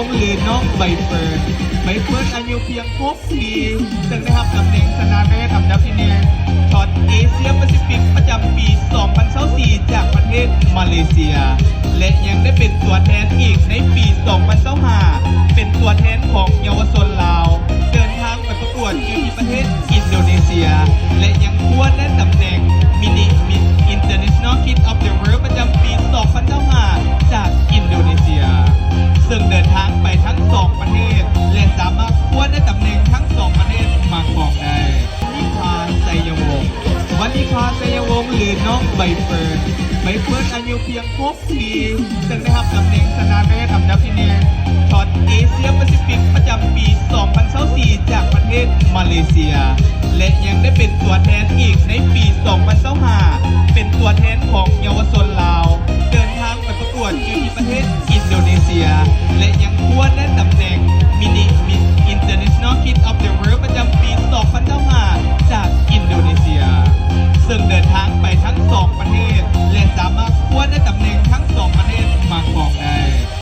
ງ ຫຼື ນ້ອງໃບເຟີນ. ໃບເຟີນອາຍຸພຽງຫົກປີ ເຊິ່ງໄດ້ຮັບຕຳແໜ່ງຊະນະເລີດອັນດັບທີໜຶ່ງ Shot Asia Pacific ປະຈຳປີສອງພັນຊາວສີ່ ຈາກປະເທດມາເລເຊຍ ແລະ ຍັງໄດ້ເປັນຕົວແທນອີກໃນປີສອງພັນຊາວຫ້າ ເປັນຕົວແທນຂອງເຍົາວະຊົນລາວ ເດີນທາງໄປປະກວດຢູ່ທີ່ປະເທດອິນໂດເນເຊຍ ແລະ ຍັງຄວ້າໄດ້ຕຳແໜ່ງ Mini Miss International Kid of the World ປະຈຳປີສອງພັນຊາວຫ້າ ຈາກອິນໂດເນເຊຍ ເຊິ່ງເດີນທາງໄປທັງສອງປະເທດ ແລະ ສາມາດຄວ້າໄດ້ຕຳແໜ່ງທັງສອງປະເທດມາຄອງໄດ້. ວັນນິພາ ໄຊຍະວົງ. ວັນນິພາ ໄຊຍະວົງ ຫຼື ນ້ອງໃບເຟີນ. ໃບເຟີນອາຍຸພຽງຫົກປີ ເຊິ່ງໄດ້ຮັບຕຳແໜ່ງຊະນະເລີດອັນດັບທີໜຶ່ງ Shot Asia Pacific ປະຈຳປີສອງພັນຊາວສີ່ ຈາກປະເທດມາເລເຊຍ ແລະ ຍັງໄດ້ເປັນຕົວແທນອີກໃນປີສອງພັນຊາວຫ້າ ເປັນຕົວແທນຂອງເຍົາວະຊົນລາວ ເດີນທາງໄປປະກວດຢູ່ທີ່ປະເທດອິນໂດເນເຊຍ ແລະ ຍັງຄວ້າໄດ້ຕ